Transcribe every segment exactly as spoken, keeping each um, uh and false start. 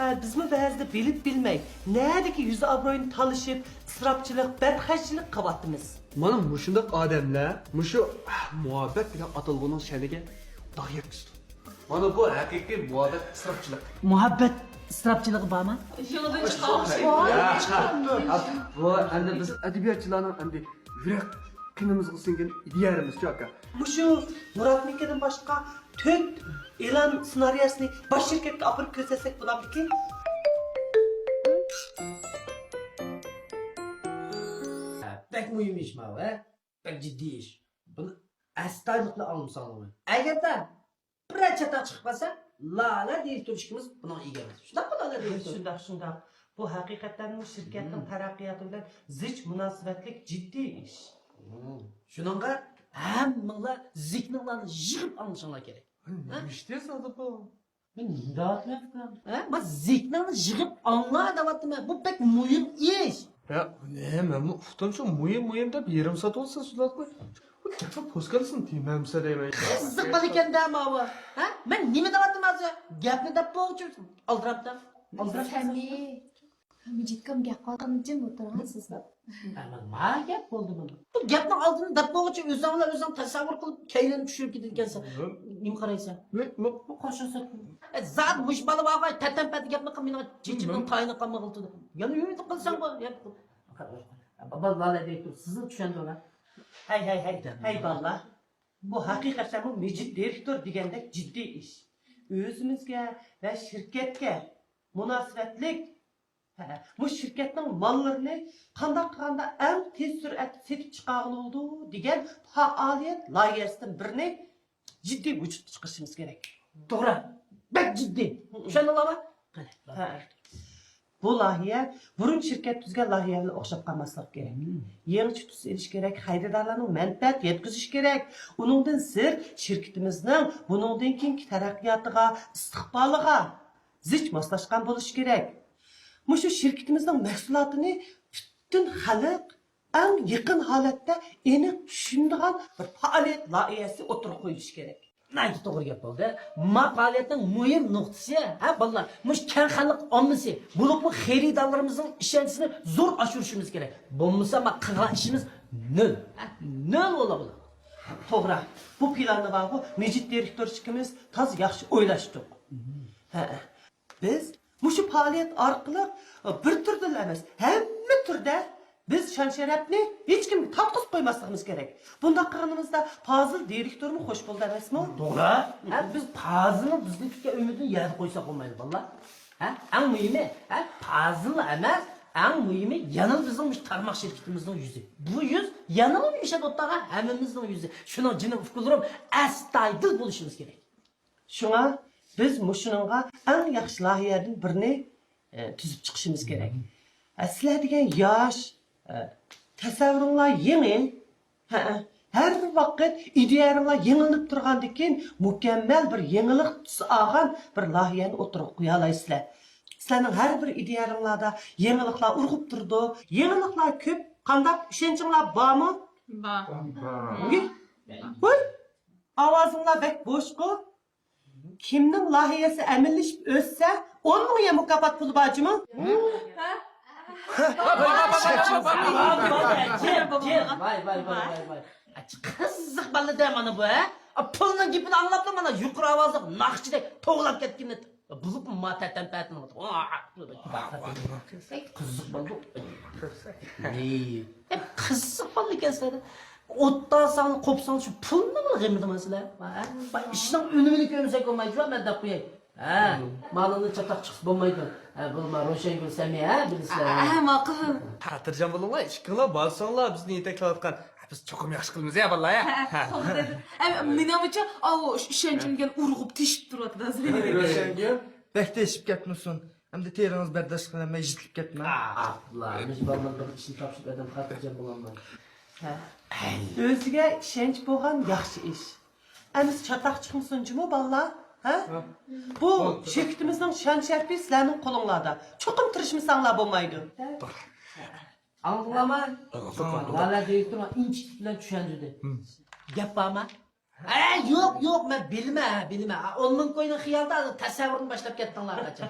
بىزمۇ بەزىدە بىلىپ بىلمەي نەدىكى يۈز ئابرۇينى تالىشىپ، ئىسراپچىلىق، بەتخەجلىك قىلىۋاتىمىز. مانا مۇشۇنداق ئادەملەر مۇشۇ مۇھەببەت دېگەن ئاتالغۇنىڭ شەنىگە داغ يەتكۈزىدۇ. مانا بۇ ھەقىقىي مۇھەببەت ئىسراپچىلىق. مۇھەببەت ئىسراپچىلىقى بارمۇ؟ يولدىن چىقالمىش. بۇ ئەمدى بىز ئەدەبىياتچىلارنىڭ ئەمدى يۈرەك قېنىمىزغا سىڭگەن ئىدىيەلىرىمىزچۇ، ئاكا؟ مۇشۇ مۇراتنىڭكىدىن باشقا تۆت ئېلان سېنارىيەسىنى باش شىركەتكە ئاپىرىپ كۆرسەتسەك بولامدىكىن؟ بەك مۇھىم ئىش ماۋۇ، ھە؟ بەك جىددىي ئىش. بۇنى ئەستايىدىللىق بىلەن ئاڭلىمىساڭلارمۇ. ئەگەردە بىرەر چاتاق چىقىپ قالسا، لالە دىرېكتور ئىككىمىز بۇنىڭ ئىگىمىز. شۇنداقمۇ، لالە دىرېكتور؟ شۇنداق، شۇنداق. بۇ ھەقىقەتەنمۇ شىركەتنىڭ تەرەققىياتى بىلەن زىچ مۇناسىۋەتلىك جىددىي ئىش. شۇنىڭغا ھەممىڭلار زېھنىڭلارنى يىغىپ ئاڭلىشىڭلار كېرەك. نېمە ئىش دەيسىز بۇ؟ مەن نېمە دەۋاتىمەن؟ ھە؟ ما زېھنىڭنى يىغىپ ئاڭلا دەۋاتىمەن. بۇ بەك مۇھىم ئىش. يا، نېمە، مەنمۇ ئۇقتۇمچۇ، مۇھىم، مۇھىم دەپ يېرىم سائەت بولسا سۆزلەپ قوي. بۇ گەپنىڭ پوسكالىسىنى تېمەمسە دەيمەن. قىزىق بالا ئىكەن-دە ماۋۇ. ھە؟ مەن نېمە دەۋاتىمەن ھازىر؟ گەپنى دەپ بولغۇچە ئالدىراپتۇ. ئالدىراپتۇ. سەمى. مىجىتكام گەپ قىلغىنى جىم ئولتۇرغان سىز. ئەمما ما گەپ بولدى بۇنىڭ. بۇ گەپنىڭ ئالدىنى دەپ بولغۇچە ئۆزۈڭلا ئۆزۈڭ تەسەۋۋۇر قىلىپ كەينىنى چۈشۈرۈپ كېتىدىكەنسەن. نېمە قارايسەن؟ بۇ قوشۇلسا. زادى مۇشۇ بالا بارغاي تەتەمپەتى گەپنى قىلىپ مېنىڭ چېچىمنىڭ تايىنى قالمىغىلى تۇردى. يەنە ئۆيدە قىلساڭ بۇ. بابا، لالە دىرېكتور، سىزنى چۈشەندۈرۈڭ. ھەي، ھەي، ھەي، ھەي بالىلار. بۇ ھەقىقەتەنمۇ مىجىت دىرېكتور دېگەندەك جىددىي ئىش. ئۆزىمىزگە ۋە شىركەتكە مۇناسىۋەتلىك، ھە، مۇشۇ شىركەتنىڭ ماللىرىنى قانداق قىلغاندا ئەڭ تېز سۈرئەتتە سېتىپ چىقارغىلى بولىدۇ دېگەن پائالىيەت لايىھەسىدىن بىرنى جىددىي ۋۇجۇدقا چىقىرىشىمىز كېرەك. توغرا، بەك جىددىي. چۈشەندىڭلارمۇ؟ قېنى. ھە. بۇ لايىھە بۇرۇن شىركەت تۈزگەن لايىھەگە ئوخشاپ قالماسلىقى كېرەك. يېڭىچە تۈس ئېلىش كېرەك، خېرىدارلارنىڭ مەنپەئەت يەتكۈزۈشى كېرەك. ئۇنىڭدىن سىرت، شىركىتىمىزنىڭ بۇنىڭدىن كېيىنكى تەرەققىياتىغا، ئىستىقبالىغا زىچ ماسلاشقان بولۇشى كېرەك. مۇشۇ شىركىتىمىزنىڭ مەھسۇلاتىنى پۈتۈن خەلق ئەڭ يېقىن ھالەتتە ئېنىق چۈشىنىدىغان بىر پائالىيەت لايىھەسى ئوتتۇرىغا قويۇلۇشى كېرەك. ناھايىتى توغرا گەپ بولدى. ما پائالىيەتنىڭ مۇھىم نۇقتىسى، ھە، بالىلار، مۇشۇ كەڭ خەلق ئاممىسى، بولۇپمۇ خېرىدارلىرىمىزنىڭ ئىشەنچىسىنى زور ئاشۇرۇشىمىز كېرەك. بولمىسا ما قىلغان ئىشىمىز نۆل. ھە، نۆل بولا بۇلار. توغرا. بۇ پىلاندا بارغۇ، مىجىت دىرېكتورچىكىمىز تازا ياخشى ئويلاشتۇق. ھە. بىز مۇشۇ پائالىيەت ئارقىلىق بىر تۈردىلا ئەمەس، ھەممە تۈردە بىز شان-شەرەپنى ھېچكىمگە تارتقۇزۇپ قويماسلىقىمىز كېرەك. بۇنداق قىلغىنىمىزدا پازىل دىرېكتورمۇ خوش بولىدۇ ئەمەسمۇ؟ توغرا. ھە، بىز پازىلنىڭ بىزدىن كۈتكەن ئۈمىدىنى يەردە قويساق بولمايدۇ، بالىلار. ھە، ئەڭ مۇھىمى، ھە، پازىل ئەمەس، ئەڭ مۇھىمى يەنىلا بىزنىڭ مۇشۇ تارماق شىركىتىمىزنىڭ يۈزى. بۇ يۈز يەنىلا ئىشەنىپ ئولتۇرغان ھەممىمىزنىڭ يۈزى. شۇنىڭ جېنىم ئۇكىلىرىم ئەستايىدىل بولۇشىمىز كېرەك. شۇڭا بىز مۇشۇنىڭغا ئەڭ ياخشى لايىھەدىن بىرنى، ئە، تۈزۈپ چىقىشىمىز كېرەك. ئە، سىلەر دېگەن ياش، ئە، تەسەۋۋۇرۇڭلار يېڭى، ھەئە، ھەر ۋاقىت ئىدىيەلىرىڭلار يېڭىلىنىپ تۇرغاندىكىن، مۇكەممەل بىر يېڭىلىق تۈس ئالغان بىر لايىھەنى ئوتتۇرىغا قويالايسىلەر. سىلەرنىڭ ھەر بىر ئىدىيەلىرىڭلاردا يېڭىلىقلار ئۇرغۇپ تۇرىدۇ. يېڭىلىقلار كۆپ. قانداق، ئىشەنچىڭلار بارمۇ؟ بار. ھوي، ھوي، ئاۋازىڭلار بەك بوشقۇ. كىمنىڭ لايىھەسى ئەمەلىيلىشىپ ئۆتسە، ئون مىڭ يۈەن مۇكاپات پۇلى بار جۇمۇ. ۋاي، ۋاي، ۋاي، ۋاي، ۋاي. قىزىق بالا-دە مانا بۇ، ھە؟ پۇلنىڭ گېپىنى ئاڭلاپلا مانا يۇقىرى ئاۋازلىق ناخشىدەك توۋلاپ كەتكىنى. بولۇپمۇ ما تەتەمپەتىنىڭ. قىزىق بالا. قىزىق بالا ئىكەنسىلەر. ئوتتا ساڭلا قوپساڭ شۇ پۇلنىڭ غېمىدىمۇ سىلەر؟ ۋاي، ئىشنىڭ ئۈنۈمىنى كۆرمىسەك بولمايدۇ، مەن دەپ قوياي. ھە، مالىڭنى چاتاق چىقسا بولمايدۇ. ھە، بولما روشەنگۈل سەمىيە، ھە، بىلىسىلەر. ھە، ماقۇل. خاتىرجەم بولۇڭلار، ئىككىڭلار بارساڭلار بىزنى يېتەكلەۋاتقان. ھە، بىز چوقۇم ياخشى قىلىمىز يا بالىلار يا. ھە، ھە. مېنىڭچە ئاۋۇ ئىشەنچىم دېگەن ئۇرغۇپ تېشىپ تۇرۇۋاتىدۇ ھازىر. روشەنگۈل، بەك تېشىپ كەتمىسۇن. ئەمدى تېرىڭىز بەرداشلىق قىلالماي يېتىلىپ كەتمەڭ. ئاپلا، مۇشۇ بالىلار بىر ئىشنى تاپشۇرۇپ ئادەم خاتىرجەم بولالمايدۇ. ھە. ئۆزىگە ئىشەنچ بولغان ياخشى ئىش. ئەمىسە چاتاق چىقمىسۇن جۇمۇ بالىلار. ھە؟ بۇ شىركىتىمىزنىڭ شان-شەرىپى سىلەرنىڭ قولۇڭلاردا. چوقۇم تىرىشمىساڭلار بولمايدۇ. ئاڭلىدىڭلارمۇ؟ لالە دىرېكتورغا ئىنچىكىلىك بىلەن چۈشەندۈردى. گەپ بارمۇ؟ ھە، يوق، يوق، مەن بىلىمەن، ھە، بىلىمەن. ھە، ئون مىڭ كوينىڭ خىيالىدا ھازىر تەسەۋۋۇرنى باشلاپ كەتتىڭلار قاچان.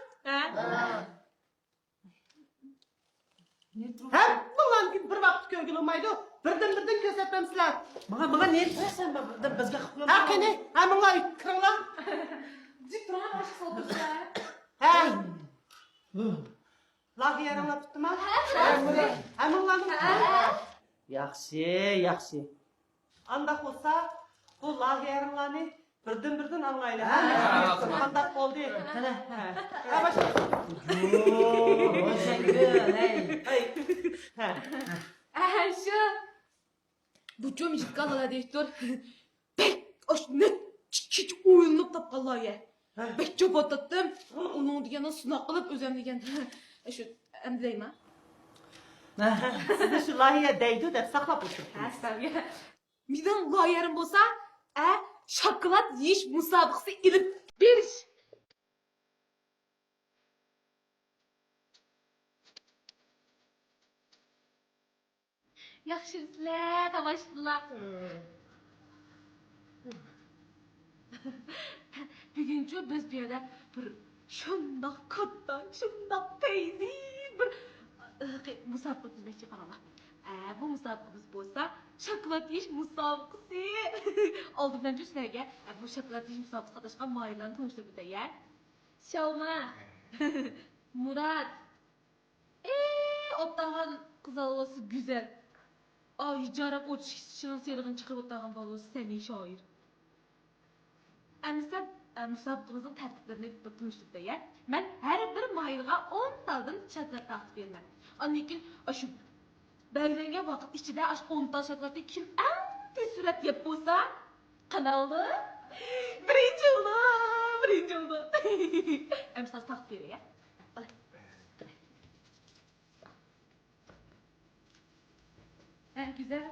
ھە؟ ھەممىڭلارنىڭكىنى بىر ۋاقىتتا كۆرگىلى بولمايدۇ. بىردىن بىردىن كۆرسەتمەمسىلەر؟ ماڭا، ماڭا نېمە قىلىسەن؟ بىزگە قىلىپ ھە، قېنى، ھەممىڭلار كىرىڭلار. جىق تۇرغان ئاشىق سولدۇرسا. ھە. لايىھەڭلار پۈتتىما؟ ھەممىڭلارنىڭ پۈتتىما؟ ياخشى، ياخشى. ئانداق بولسا، بۇ لايىھەڭلارنى بىردىن بىردىن ئاڭلايلى. ھە؟ قانداق بولدى؟ قېنى، ھە. ھە، باشلايمىز. ھەي. ھە. ئە، شۇ. بۇ چوم يىتقان ھالەتتە تۇر. بەك ئاشۇ نەچچە كېچە ئويلىنىپ تاپقان لايىھە. ھە. بەك چوپاتاتتىم. ئۇنىڭ دېگەننى سىناق قىلىپ ئۆزۈم دېگەن. شۇ ئەمدى دەيمەن. سىزنى شۇ لايىھە دەيدۇ دەپ ساقلاپ ئولتۇرۇپتىمىز. ھە، ساۋيە. مېنىڭ لايىھەم بولسا، ئە، شاكىلات يېيىش مۇسابىقىسى ئېلىپ بېرىش. ياخشىمۇسىلەر، تاماشىبىنلار؟ بۈگۈنچۇ بىز بۇ يەردە بىر شۇنداق كاتتا، شۇنداق پەيزى بىر، ئى، مۇسابىقە ئۆتكۈزمەكچى، قاراڭلار. ئە، بۇ مۇسابىقىمىز بولسا شاكىلات يېيىش مۇسابىقىسى. ئالدى بىلەنچۇ سىلەرگە، ئە، بۇ شاكىلات يېيىش مۇسابىقىسىغا قاتناشقان ماھىرلارنى تونۇشتۇرۇپ ئۆتەي. شاۋما، مۇرات، ئى، ئولتۇرغان قىز بالىسى گۈزەل. ئاي، ھىجابلىق ئوتۇشىنىڭ سېرىقىنى چىقىرىپ ئولتۇرغان بالىسى سەمىي شائىر. ئەمىسە، ئە، مۇسابىقىمىزنىڭ تەرتىپلىرىنى بىر تونۇشتۇرۇپ بېرەي. مەن ھەر بىر ماھىرغا ئون تالدىن شاكىلات تارتىپ بېرىمەن. ئاندىن كېيىن ئاشۇ بەلگىلەنگەن ۋاقىت ئىچىدە ئاشۇ ئون تال شاكىلاتنى كىم ئەڭ تېز سۈرئەتتە يەپ بولسا، قانداق بولىدۇ؟ بىرىنچى بولىدۇ، بىرىنچى بولىدۇ. ئەمىسە تارتىپ بېرەي، ھە؟ ھە، گۈزەل.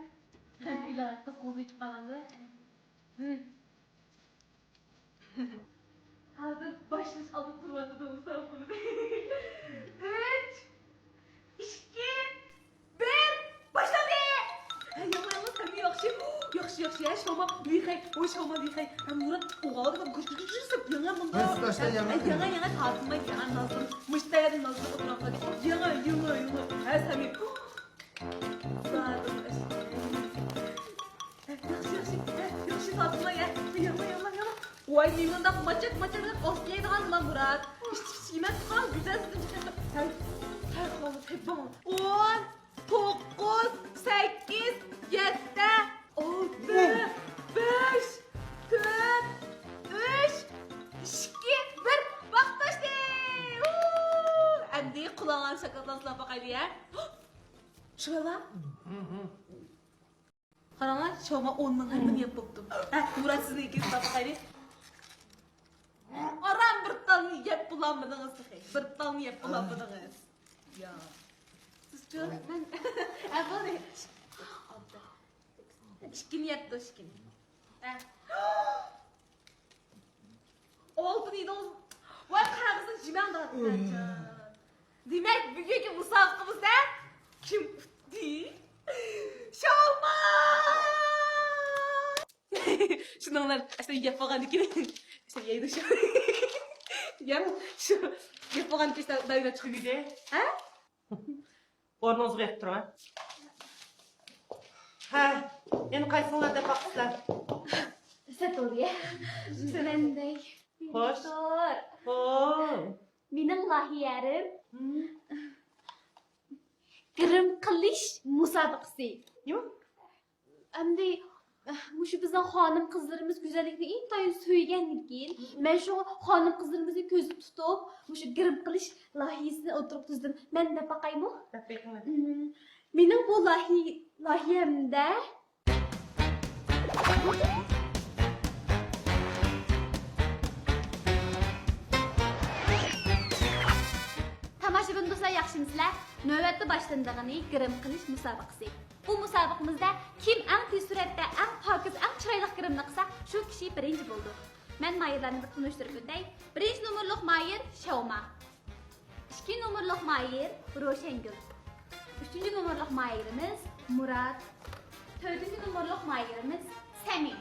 ھە. قىزىقىڭىز يېتىپ قالامدۇ؟ ھە. ھازىر باشلىنىش ئالدىدا تۇرۇۋاتىدۇ مۇسابىقىمىز. ئۈچ، ئىككى، بىر، باشلىدى! ھە، ياڭ، ياڭ، سەمىي ياخشى. ياخشى، ياخشى، ھە، شاۋما، لىخەي، ۋوي، شاۋما، لىخەي. ھە، مۇرات، ئوغۇل، دېگەن، گۈش، گۈش، گۈش، سەپ، ياڭ، ياڭ، مۇنداق. ھە، ياڭ، ياڭ، تارتماي، ياڭ، نازلىنىپ، مۇشۇ تەرەپتىن نازلىنىپ ئولتۇرۇڭ. ياڭ، ياڭ، ياڭ، ھە، سەمىي. ياخشى، ياخشى، ياخشى تارتىڭلار، يا. يالا، يالا، يالا. ۋاي، نېمانداق ماچاك، ماچاك دەپ ئاز يەيدىغان نېمە مۇرات؟ ئىچ، ئىچ يېمەس تۇرغان گۈزەل سىزدىن چىقىپ. ھەي، ھەي، خالىس، ھەي، بىڭ. ئون، توققۇز، سەككىز، يەتتە، ئالتە، بەش، تۆت، ئۈچ، ئىككى، بىر. ۋاقىت ئاشتى. ئۇ، ئەمدى قۇلاڭلارنى شاكىلاتلارنى سىلاپ باقايلى، ھە؟ شۇ بالا. قاراڭلار، شاۋما ئوننىڭ ھەممىنى يەپ بوپتۇ. ھە، مۇرات، سىزنىڭكىنى سىلاپ باقايلى. ئاران بىر تالنى يەپ بولالمىدىڭىز تېخى. بىر تالنى يەپ بولالمىدىڭىز. يا. سىزچۇ؟ مەن. ھە، بولدى. ئىككىنى يەپتۇ، ئىككىنى. ھە. ئالتىنى يېدىڭىز. ۋاي، قەغىزنى جىمەڭ دەۋاتىمەن جان. دېمەك، بۈگۈنكى مۇسابىقىمىزدە كىم ئۇتتى؟ شاۋما! شۇنىڭلار ئەسلى يەپ بولغاندىكىن، ئەسلى يەيدۇ شۇ. يەم شۇ يەپ بولغاندىكىن ئەسلى دايلا چىقىدۇ. ھە؟ ئورنىڭىزغا يېقىپ تۇرۇڭ، ھە. ھە، يەنە قايسىڭلار دەپ باقىسىلەر؟ سەتۇرىيە. مەن دەي. خوش. دىكتور. ھو. مېنىڭ لايىھەم. ھىم. گىرىم قىلىش مۇسابىقىسى. نېمە؟ ئەمدى، مۇشۇ بىزنىڭ خانىم قىزلىرىمىز گۈزەللىكنى ئىنتايىن سۆيگەندىكىن، مەن شۇڭا خانىم قىزلىرىمىزنى كۆزدە تۇتۇپ، مۇشۇ گىرىم قىلىش لايىھىسىنى ئوتتۇرىغا تۈزدۈم. مەن دەپ باقايمۇ؟ دەپ بېقىڭ. مم، مېنىڭ بۇ لايىھ-، لايىھەمدە تاماشىبىن دوستلار، ياخشىمۇسىلەر؟ نۆۋەتتە باشلىنىدىغىنى گىرىم قىلىش مۇسابىقىسى. بۇ مۇسابىقىمىزدە كىم ئەڭ تېز سۈرئەتتە ئەڭ پاكىز، ئەڭ چىرايلىق گىرىمنى قىلسا، شۇ كىشى بىرىنچى بولىدۇ. مەن ماھىرلارنى بىر تونۇشتۇرۇپ ئۆتەي. بىرىنچى نومۇرلۇق ماھىر شاۋما. ئىككى نومۇرلۇق ماھىر روشەنگۈل. ئۈچىنچى نومۇرلۇق ماھىرىمىز مۇرات. تۆتىنچى نومۇرلۇق ماھىرىمىز سەمىم.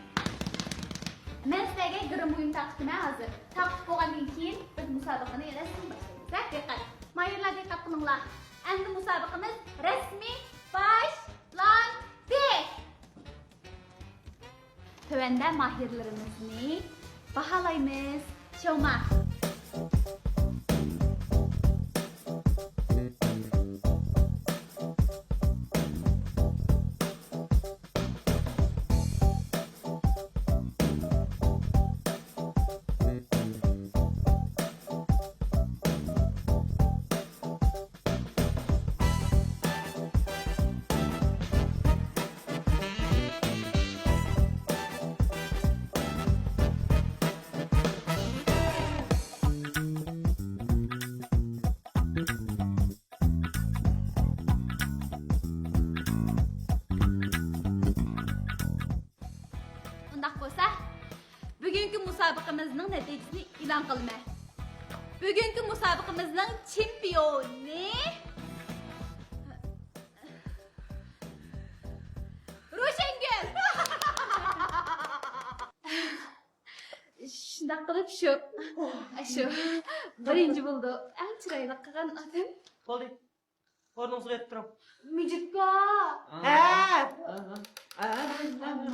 مەن سىلەرگە گىرىم بۇيۇم تارقىتىمەن ھازىر. تارقىتىپ بولغاندىن كېيىن بىز مۇسابىقىنى رەسمىي باشلايمىز. ھە، دىققەت! ماھىرلار، دىققەت قىلىڭلار. ئەمدى مۇسابىقىمىز رەسمىي باشلاندى! تۆۋەندە ماھىرلىرىمىزنى باھالايمىز. شاۋما. مۇسابىقىمىزنىڭ نەتىجىسىنى ئېلان قىلىمەن. بۈگۈنكى مۇسابىقىمىزنىڭ چېمپىيونى روشەنگۈل! شۇنداق قىلىپ شۇ، شۇ بىرىنچى بولدى. ئەڭ چىرايلىق قىلغان ئادەم. بولدى. ئورنىڭىزغا يېتىپ تۇرۇڭ. مىجىتكا. ھە. ھە.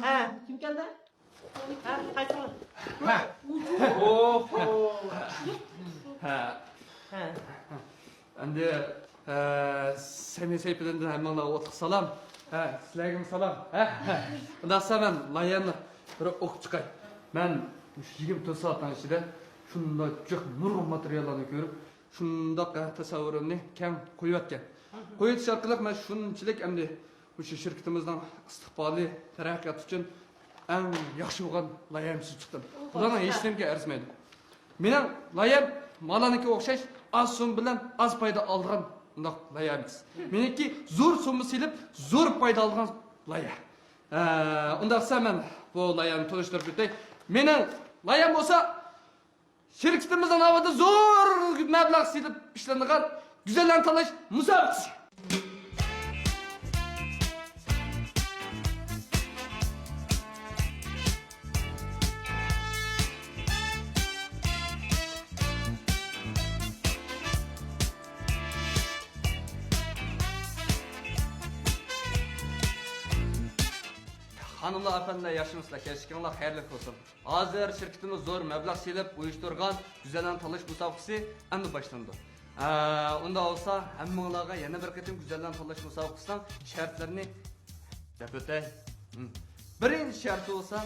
ھە. كىم كەلدى؟ ھە، قايسىڭلار؟ ھە. ئوھو. ھە. ھە. ئەمدى، ئە، سەمىي سەيپىدىندىن ھەممىڭلارغا ئوتلۇق سالام. ھە، سىلەرگىمۇ سالام. ھە. ئۇنداقسا مەن لايىھەمنى بىر ئوقۇپ چىقاي. مەن مۇشۇ يىگىرمە تۆت سائەتنىڭ ئىچىدە شۇنداق جىق نۇرغۇن ماتېرىياللارنى كۆرۈپ، شۇنداق، ھە، تەسەۋۋۇرۇمنى كەڭ قويۇۋەتكەن. قويۇۋېتىش ئارقىلىق مەن شۇنچىلىك ئەمدى مۇشۇ شىركىتىمىزنىڭ ئىستىقبالى، تەرەققىياتى ئۈچۈن ئەڭ ياخشى بولغان لايىھەمنى سۈزۈپ چىقتىم. بۇلارنىڭ ھېچنېمىگە ئەرزىمەيدۇ. مېنىڭ لايىھەم مالانىڭكىگە ئوخشاش ئاز سومما بىلەن ئاز پايدا ئالىدىغان ئۇنداق لايىھە ئەمەس. مېنىڭكى زور سومما سېلىپ زور پايدا ئالىدىغان لايىھە. ھە، ئۇنداقسا مەن بۇ لايىھەمنى تونۇشتۇرۇپ ئۆتەي. مېنىڭ لايىھەم بولسا شىركىتىمىزنىڭ ناۋىدا زور مەبلەغ سېلىپ ئىشلىنىدىغان گۈزەللەرنى تاللاش مۇسابىقىسى. خانىملار، ئەپەندىلەر، ياخشىمۇسىلەر؟ كەچلىكىڭلار خەيرلىك بولسۇن. ھازىر شىركىتىمىز زور مەبلەغ سېلىپ ئۇيۇشتۇرغان گۈزەللەرنى تاللاش مۇسابىقىسى ئەمدى باشلىنىدۇ. ئە، ئۇنداق بولسا، ھەممىڭلارغا يەنە بىر قېتىم گۈزەللەرنى تاللاش مۇسابىقىسىنىڭ شەرتلىرىنى دەپ ئۆتەي. ھىم. بىرىنچى شەرتى بولسا،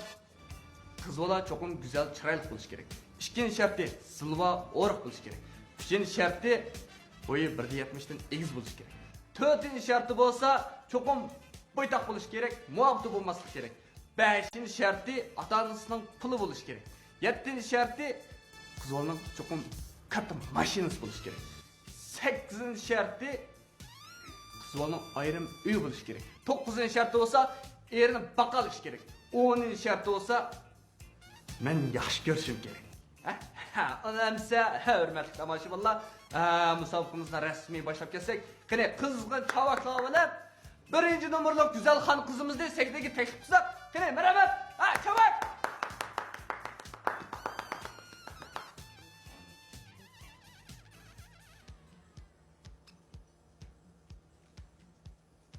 قىز بالا چوقۇم گۈزەل، چىرايلىق بولۇشى كېرەك. ئىككىنچى شەرتى، زىلۋا، ئورۇق بولۇشى كېرەك. ئۈچىنچى شەرتى، بويى بىر دە يەتمىشتىن ئېگىز بولۇشى كېرەك. تۆتىنچى شەرتى بولسا، چوقۇم بويتاق بولۇشى كېرەك، مۇئاۋۇتى بولماسلىقى كېرەك. بەشىنچى شەرتى، ئاتا-ئانىسىنىڭ پۇلى بولۇشى كېرەك. يەتتىنچى شەرتى، قىز بالىنىڭ چوقۇم كاتتا ماشىنىسى بولۇشى كېرەك. سەككىزىنچى شەرتى، قىز بالىنىڭ ئايرىم ئۆيى بولۇشى كېرەك. توققۇزىنچى شەرتى بولسا، ئېرىنى باقالىشى كېرەك. ئونىنچى شەرتى بولسا، مەن ياخشى كۆرۈشۈم كېرەك. ھە؟ ھە، ئۇنى ئەمسە، ھە، ھۆرمەتلىك تاماشىبىنلار، ھە، مۇسابىقىمىزنى رەسمىي باشلاپ كەتسەك. قېنى، قىزغىن چاۋاكلار بىلەن بىرىنچى نومۇرلۇق گۈزەل خان قىزىمىزنى سەھنىگە تەكلىپ قىلساق. قېنى، مەرھەمەت! ھە، چاۋاك!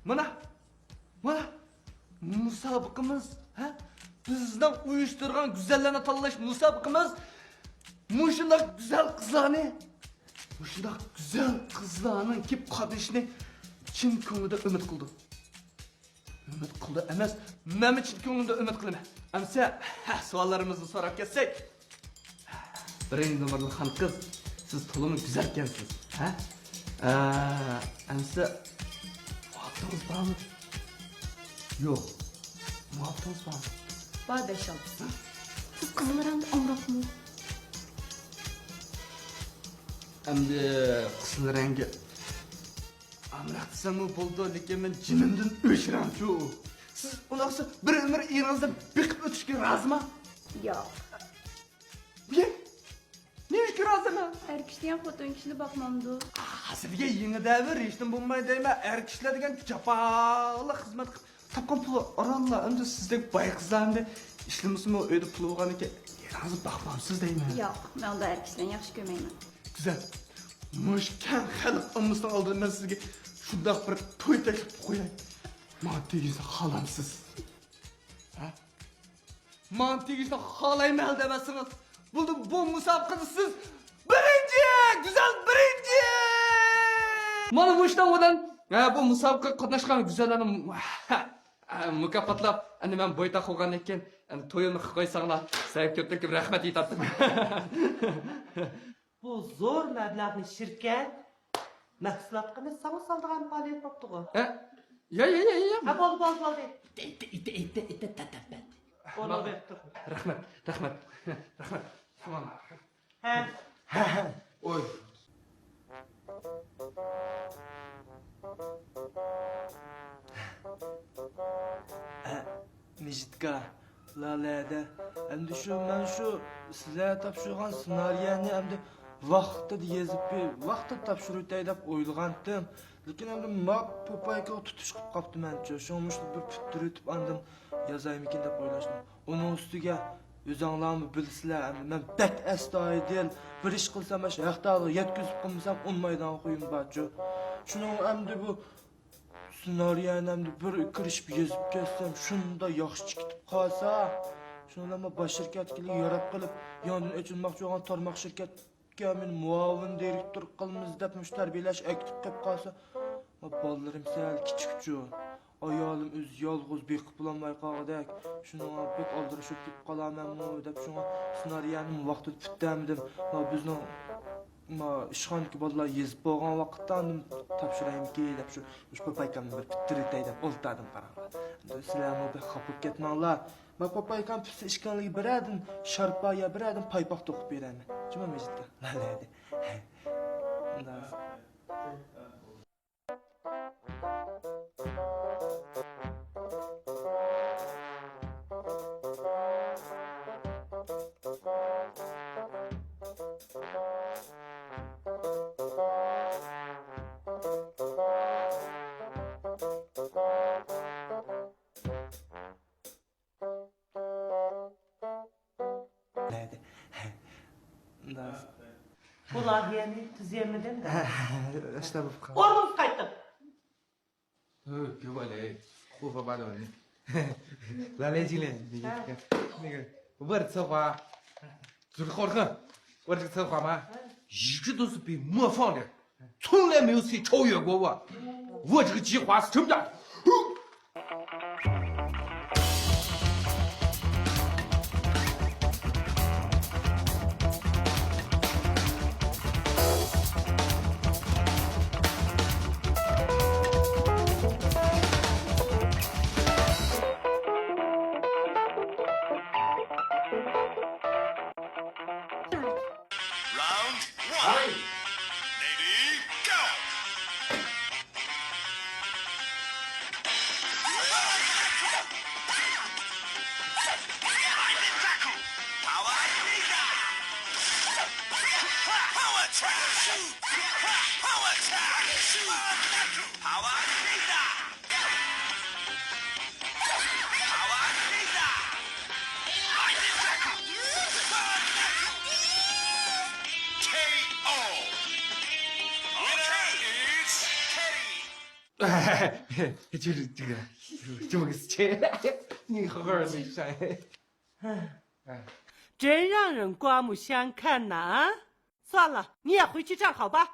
مانا، مانا، مۇسابىقىمىز، ھە؟ بىزنىڭ ئۇيۇشتۇرغان گۈزەللەرنى تاللاش مۇسابىقىمىز مۇشۇنداق گۈزەل قىزلارنى، مۇشۇنداق گۈزەل قىزلارنىڭ كېلىپ قاتنىشىشىنى چىن كۆڭلىدە ئۈمىد قىلىدۇ. ئۈمىد قىلىدۇ ئەمەس، مەنمۇ چىن كۆڭلۈمدە ئۈمىد قىلىمەن. ئەمسە، ھە، سوئاللىرىمىزنى سوراپ كەتسەك. بىرىنچى نومۇرلۇق خانقىز، سىز تولىمۇ گۈزەلكەنسىز، ھە؟ ئە، ئەمسە، مۇھەببىتىڭىز بارمۇ؟ يوق. مۇھەببىتىڭىز بارمۇ؟ بار، بەش-ئالتىسى. سىز قىزىل رەڭگە ئامراقمۇ؟ ئەمدى قىزىل رەڭگە ئامراق دېسەممۇ بولىدۇ، لېكىن مەن جېنىمدىن ئۆچ رەڭچۇ. سىز ئۇنداقسا بىر ئۆمۈر ئېرىڭىزنى بېقىپ ئۆتۈشكە رازىما؟ ياق. نېمە؟ نېمە ئۈچۈن رازى ئەمەس؟ ئەر كىشى دېگەن خوتۇن كىشىنى باقمامدۇ؟ ھازىرغى يېڭى دەۋر، ھېچنېمە بولماي دەيمەن. ئەر كىشىلەر دېگەن جاپالىق خىزمەت قىلىپ تاپقان پۇلى ئارانلا. ئەمدى سىزدەك باي قىزلار ئەمدى ئىشلىمىسىمۇ، ئۆيدە پۇلى بولغاندىكىن ئېرىڭىزنى باقمامسىز دەيمەن. ياق، مەن ئۇنداق ئەر كىشىلەرنى ياخشى كۆرمەيمەن. گۈزەل، مۇشۇ كەڭ خەلق ئاممىسىنىڭ ئالدىدا مەن سىزگە شۇنداق بىر توي تەكلىپى قوياي. ماڭا تېگىشنى خالامسىز؟ ھە؟ ماڭا تېگىشنى خالايمەن دەۋاتسىڭىز، بولدى، بۇ مۇسابىقىدە سىز بىرىنچى! گۈزەل بىرىنچى! مانا مۇشۇنىڭ بىلەن، ھە، بۇ مۇسابىقىگە قاتناشقان گۈزەللەرنى مۇ-، ھە، ھە، مۇكاپاتلاپ، ئەمدى مەن بويتاق بولغاندىن كېيىن، ئەمدى تويۇمنى قىلىپ قويساڭلار، سىلەرگە كۆپتىن كۆپ رەھمەت ئېيتاتتىم. بۇ زور مەبلەغنى شىركەت مەھسۇلاتقا ئەمەس، ساڭا سالىدىغان پائالىيەت بوپتىغۇ. ھە؟ يا، يا، يا، يا. ھە، بولدى، بولدى، بولدى. ئېيتتى، ئېيتتى، ئېيتتى، ئېيتتى، تەتەپپەت. ئورنىغا بېرىپ تۇر. رەھمەت، رەھمەت، رەھمەت. تامام. ھە. ھە، ھە. ئوي. ۋىزىتكا، لالەدە. ئەمدى شۇ، مەن شۇ سىلەر تاپشۇرغان سېنارىيەنى ئەمدى ۋاقتىدا يېزىپ، ۋاقتىدا تاپشۇرۇۋېتەي دەپ ئويلىغانتىم. لېكىن ئەمدى ما پوپايكىغا تۇتۇش قىلىپ قاپتىمەنچۇ. شۇڭا مۇشۇنى بىر پۈتتۈرۈۋېتىپ ئاندىن يازايمىكىن دەپ ئويلاشتىم. ئۇنىڭ ئۈستىگە ئۆزۈڭلارمۇ بىلىسىلەر، ئەمدى مەن بەك ئەستايىدىل. بىر ئىش قىلسام، ئاشۇ ھەق تائالىغا يەتكۈزۈپ قىلمىسام، ئۇنىمايدىغان خۇيۇم بارچۇ. شۇنىڭ ئەمدى بۇ سېنارىيەنى ئەمدى بىر كىرىشىپ يېزىپ كەتسەم، شۇنداق ياخشى چىقىپ قالسا، شۇنىڭ بىلەن باش شىركەتكىلەر ياراپ قېلىپ، يېڭىدىن ئېچىلماقچى بولغان تارماق شىركەتكە مېنى مۇئاۋىن دىرېكتور قىلىمىز دەپ مۇشۇ تەربىيەلەش ئەكېتىپ قويۇپ قالسا، ما بالىلىرىم سەل كىچىكچۇ، ئايالىم ئۆزى يالغۇز بېقىپ بولالماي قالغۇدەك، شۇنىڭغا بەك ئالدىرىشىپ كېتىپ قالارمەنمۇ دەپ، شۇڭا سېنارىيەنىمۇ ۋاقتىدا پۈتتۈرمىدىم. ما بىزنىڭ ما ئىشخانىدىكى بالىلار يېزىپ بولغان ۋاقىتتا ئاندىن تاپشۇرايمىكىن دەپ شۇ، شۇ پوپايكامنى بىر پۈتتۈرۈۋېتەي دەپ ئولتۇردۇم قاراڭلار. سىلەرمۇ بەك خاپا بولۇپ كەتمەڭلار. ما پوپايكام پۈتسە ئىككىڭلارگە بىرەردىن شارپا يا بىرەردىن پايپاق توقۇپ بېرەرمەن. جۇمۇ مىجىتكە. مانداق. بۇ لايىھەنى تۈزىيەلمىدىم. ئاشۇنداق بولۇپ قالدى. ئورنىڭىزغا قايتىڭ. ھۆ، كۆۋالەي. ئۇفا بارونى. لايىھەنى. ھە. 我的策划，就是好看，我这个策划嘛，一直都是被模仿的。 从来没有谁超越过我。我这个计划是成功的。 Round one. Lady, go! Power Ninja! Power Trash! Power Trash! Power Ninja! K O. Winner is Teddy. 就是这个，这么个事情，你好好的说。 真让人刮目相看呐，啊！算了，你也回去站好吧。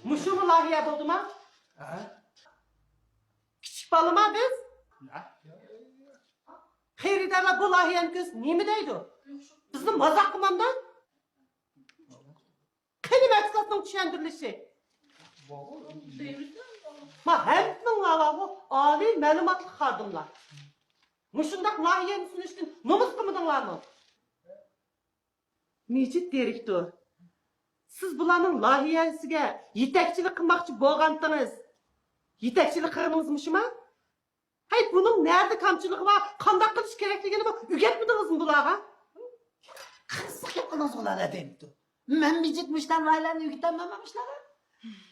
مۇشۇمۇ لايىھە بولدىما؟ كىچىك بالىما بىز؟ خېرىدارلار بۇ لايىھەنى كۆرسە نېمە دەيدۇ؟ بىزنى مازاق قىلمامدۇ؟ قېنى مەھسۇلاتنىڭ چۈشەندۈرۈلۈشى؟ ما ھەممىڭلار بارغۇ ئالىي مەلۇماتلىق خادىملار. مۇشۇنداق لايىھەنى سۇنۇشتىن نومۇس قىلمىدىڭلارمۇ؟ مىجىت دىرېكتور، سىز بۇلارنىڭ لايىھەسىگە يېتەكچىلىك قىلماقچى بولغانتىڭىز. يېتەكچىلىك قىلغىنىڭىز مۇشۇما؟ ھەي، بۇنىڭ نەدە كامچىلىقى بار، قانداق قىلىش كېرەكلىكىنىمۇ ئۆگەتمىدىڭىزمۇ بۇلارغا؟ قىزىق گەپ قىلدىڭىز ئۇلارغا دەيمىتۇ. مەن مىجىت مۇشتان ۋايلارنى ئۆگىتەلمەيمەن مۇشۇلارغا.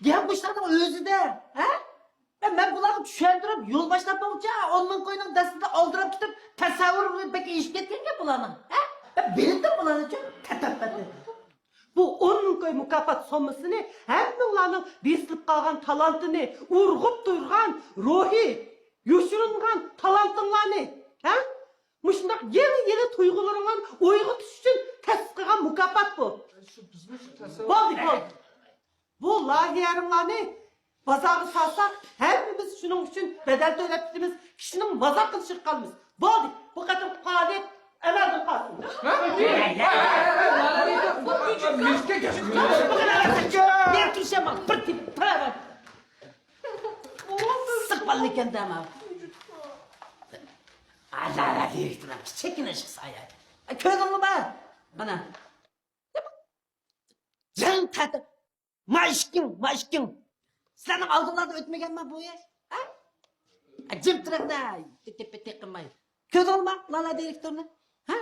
گەپ مۇشتانىڭ ئۆزىدە، ھە؟ مەن بۇلارغا چۈشەندۈرۈپ، يول باشلاپ بولغۇچە، ئون مىڭ كوينىڭ دەستىدە ئالدىراپ كېتىپ، تەسەۋۋۇرى بەك ئېشىپ كەتكەنكەن بۇلارنىڭ، ھە؟ مەن بىلدىم بۇلارنى چۈ تەتەپپەتنى. بۇ ئون مىڭ كوي مۇكاپات سوممىسىنى ھەممىڭلارنىڭ بېسىلىپ قالغان تالانتىنى، ئۇرغۇپ تۇرغان روھى، يوشۇرۇنغان تالانتىڭلارنى، ھە؟ مۇشۇنداق يېڭى-يېڭى تۇيغۇلىرىڭلارنى ئويغىتىش ئۈچۈن تەسىس قىلغان مۇكاپات بۇ. شۇ، بىزمۇ شۇ تەسەۋۋۇر. بولدى، بولدى. بۇ لايىھەلىرىڭلارنى بازارغا سالساق، ھەممىمىز شۇنىڭ ئۈچۈن بەدەل تۆلەپ كېتىمىز، كىشىنىڭ مازاق قىلىشىغا قالىمىز. بولدى، بۇ قېتىمقى پائالىيەت ئەمەلدىن قالسۇن. مەن تۇرۇشۇم، بىر تېپىپ تۇرىمەن. سىقىپ ئالىدىكەن دەم. ئازادە دىرېكتورنىڭ كىچىككىنە ئىشقا سايە. كۆزۈڭمۇ بار؟ مانا. جىڭ قېتىپ. ماشكىڭ، ماشكىڭ. سىلەرنىڭ ئالدىڭلاردا ئۆتمىگەنمەن بۇ يەر. جىم تۇرۇڭ دە، تېپە-تېپە قىلماي. كۆردۈڭلارمۇ لالە دىرېكتورنى؟ ھە؟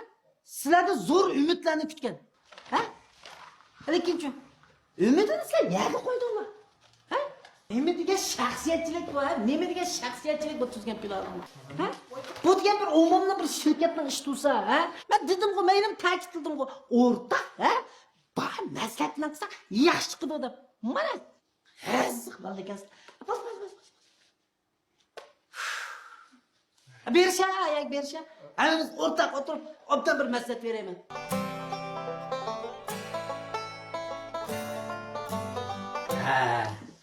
سىلەردىن زور ئۈمىدلەرنى كۈتكەن. ھە؟ لېكىنچۇ، ئۈمىدنى سىلەر يەرگە قويدۇڭلار. ھە؟ نېمە دېگەن شەخسىيەتچىلىك بۇ، ھە؟ نېمە دېگەن شەخسىيەتچىلىك بۇ تۈزگەن پىلانىڭلار؟ ھە؟ بۇ دېگەن بىر ئومۇمنىڭ بىر شىركەتنىڭ ئىشى تۇرسا، ھە؟ مەن دېدىمغۇ، مەن يەنە تەكىتلىدىمغۇ، ئورتاق، ھە؟ بار مەسلىھەت بىلەن قىلساق ياخشى چىقىدۇ دەپ. مانا، ھەززىق بالىدەكەنسىز. بس، بس، بس، بس. بېرىشە، ياكى بېرىشە. ھەممىمىز ئورتاق ئولتۇرۇپ، ئوبدان بىر مەسلىھەت بېرەيمەن. ھە،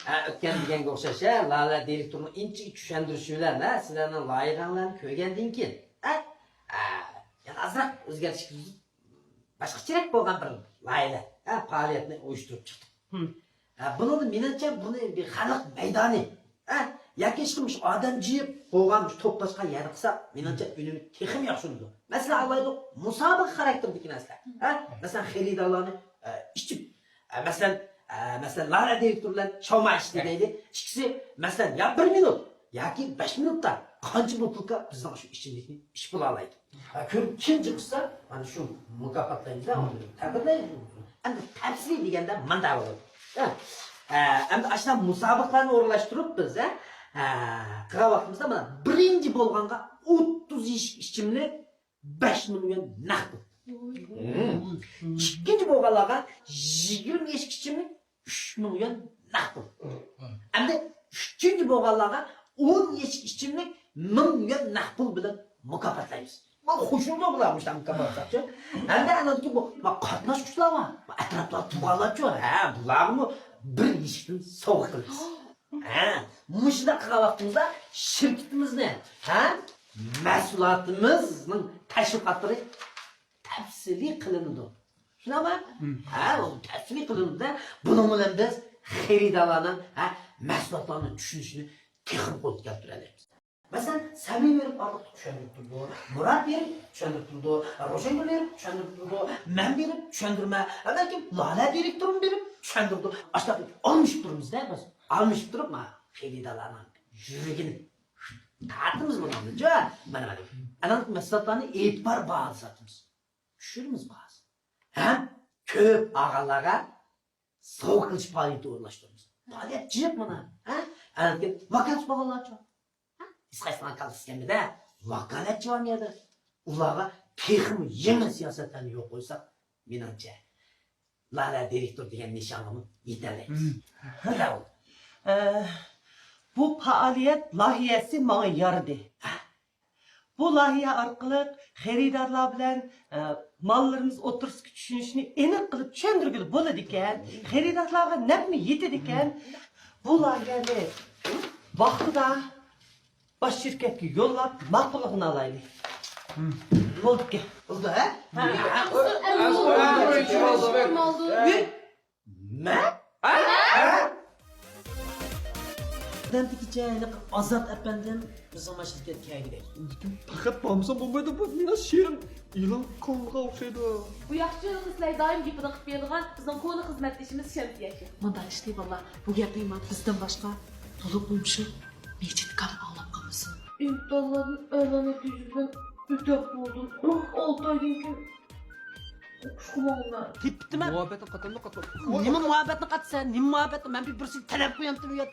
ھە، ئۆتكەن دېگەنگە ئوخشاش، ھە، لالە دىرېكتورنىڭ ئىنچىكە چۈشەندۈرۈشى بىلەن، ھە، سىلەرنىڭ لايىھەڭلارنى كۆرگەندىن كېيىن، ھە، ھە، يەنە ئازراق ئۆزگەرتىش كىرگۈزۈپ، باشقىچىرەك بولغان بىر لايىھە، ھە، پائالىيەتنى ئۇيۇشتۇرۇپ چىقتۇق. ھە، بۇنىڭدا مېنىڭچە بۇنى بىر خەلق مەيدانى، ھە، ياكى ئىشقىلمىش ئادەم جىيىپ بولغان مۇشۇ توپلاشقان يەردە قىلساق، مېنىڭچە ئۈنۈمى تېخىمۇ ياخشى بولىدۇ. مەسىلەن، ئالايلۇق، مۇسابىقە خاراكتېرىدىكى نەرسىلەر، ھە، مەسىلەن، خېرىدارلارنى، ئە، ئىچىپ، ئە، مەسىلەن، ئە، مەسىلەن، لالە دىرېكتور بىلەن شاۋما ئىچتى دەيلى. ئىككىسى، مەسىلەن، يا بىر مىنۇت ياكى بەش مىنۇتتا قانچە بۇتۇلكا بىزنىڭ شۇ ئىچىملىكنى ئىچىپ بولالايدۇ. ھە، كۆرۈپ كىم جىقسا، مانا شۇ مۇكاپاتلايمىز، ھە، تەبرىكلەيمىز. ئەمدى تەپسىلىي دېگەندە مۇنداق بولىدۇ. ھە، ھە، ئەمدى ئاشۇنداق مۇسابىقىلەرنى ئورۇنلاشتۇرۇپ بىز، ھە، ھە، قىلغان ۋاقتىمىزدا مانا بىرىنچى بولغانغا ئوتتۇز يەشىك ئىچىملىك بەش مىڭ يۈەن نەق پۇل. ھىم. ئىككىنچى بولغانلارغا يىگىرمە يەشىك ئىچىملىك ئۈچ مىڭ يۈەن نەق پۇل. ئەمدى ئۈچىنچى بولغانلارغا ئون يەشىك ئىچىملىك مىڭ يۈەن نەق پۇل بىلەن مۇكاپاتلايمىز. بۇ خۇشۇلدۇر بۇلار مۇشۇنداق مۇكاپاتلاشچۇ. ھەمدە ئاندىن كېيىن بۇ، بۇ قاتناشقۇچىلار بار. بۇ ئەتراپلاردا تۇرغانلارچۇ. ھە، بۇلارغىمۇ بىر يەشىكتىن سوۋغا قىلىمىز. ھە، مۇشۇنداق قىلغان ۋاقتىمىزدا شىركىتىمىزنى، ھە، مەھسۇلاتىمىزنىڭ تەشۋىقاتلىرى تەپسىلىي قىلىنىدۇ. شۇنداقمۇ؟ ھە، ئۇ تەپسىلىي قىلىنىدۇ. بۇنىڭ بىلەن بىز خېرىدارلارنىڭ، ھە، مەھسۇلاتلارنى چۈشىنىشىنى تېخىمۇ قولغا كەلتۈرەلەيمىز. مەسىلەن، سەمىم بېرىپ ئارتۇق چۈشەندۈرۈپ تۇرىدۇ، مۇرات بېرىپ چۈشەندۈرۈپ تۇرىدۇ، روشەنگۈل بېرىپ چۈشەندۈرۈپ تۇرىدۇ، مەن بېرىپ چۈشەندۈرىمەن، بەلكىم لالە دىرېكتورمۇ بېرىپ چۈشەندۈرىدۇ. ئاشۇنداق ئالمىشىپ تۇرىمىزدە بىز. ئالمىشىپ تۇرۇپ، ما خېرىدارلارنىڭ يۈرىكىنى تارتىمىز بۇنىڭدىنچۇ. مانا، مانا. ئەنە مەھسۇلاتلارنى ئېتىبار باھاسىدا ساتىمىز. چۈشۈرىمىز باھاسىنى. ھەم كۆپ ئالغانلارغا سوۋغا قىلىش پائالىيىتى ئورۇنلاشتۇرىمىز. پائالىيەت جىق مانا. ھە؟ ئەنە ۋاكالەتچى بولغانلارچۇ؟ ھە؟ ھېچقايسىڭلار ۋاكالەتچى كەلمىدى. ۋاكالەتچى بار يەردە. ئۇلارغا تېخىمۇ يېڭى سىياسەتلەرنى يولغا قويساق، مېنىڭچە، لالە دىرېكتور دېگەن نىشانغىمۇ يېتەلەيمىز. ھە. ئە، بۇ پائالىيەت لايىھەسى ماڭا يارىدى. ھە. بۇ لايىھە ئارقىلىق خېرىدارلار بىلەن، ئە، ماللىرىمىز ئوتتۇرىسىدىكى چۈشىنىشنى ئېنىق قىلىپ چۈشەندۈرگىلى بولىدىكەن. خېرىدارلارغا نەپمۇ يېتىدىكەن. بۇ لايىھەنى ۋاقتىدا باش شىركەتكە يوللاپ ماقۇللۇقىنى ئالايلى. بولدىكەن. بولدى، ھە؟ ھە. مەن؟ ھە؟ ھە؟ دەمدىكىچە ھېلىقى ئازات ئەپەندىم بىزنىڭ مۇشۇ شىركەتكە كەلگۈدەك. لېكىن پەقەت بارمىسام بولمايدۇ، بۇ مېنىڭ شېرىن ئېلان قىلغانغا ئوخشايدۇ. بۇ ياخشى ھېلىقى سىلەر دائىم گېپىنى قىلىپ بېرىدىغان بىزنىڭ كونا خىزمەتدىشىمىز شەمسىيە ئىكەن. مۇنداق ئىشلەي بالىلار، بۇ گەپنى مانا بىزدىن باشقا تولۇق بويمىشۇ مىجىتكام ئاڭلاپ قالمىسۇن. ئىمتىھانلاردىن ئەلا نەتىجە بىلەن ئۆتەپ بولدۇم. ئالتە ئايدىن كېيىن ئوقۇشقا ماڭىمەن. تېپىپتىمەن. مۇھەببەتنى قاتامدۇ قاتماپتۇ. نېمە مۇھەببەتنى قاتىسەن؟ نېمە مۇھەببەتنى؟ مەن بىر بىرسىگە تەلەپ قويامتىم يا.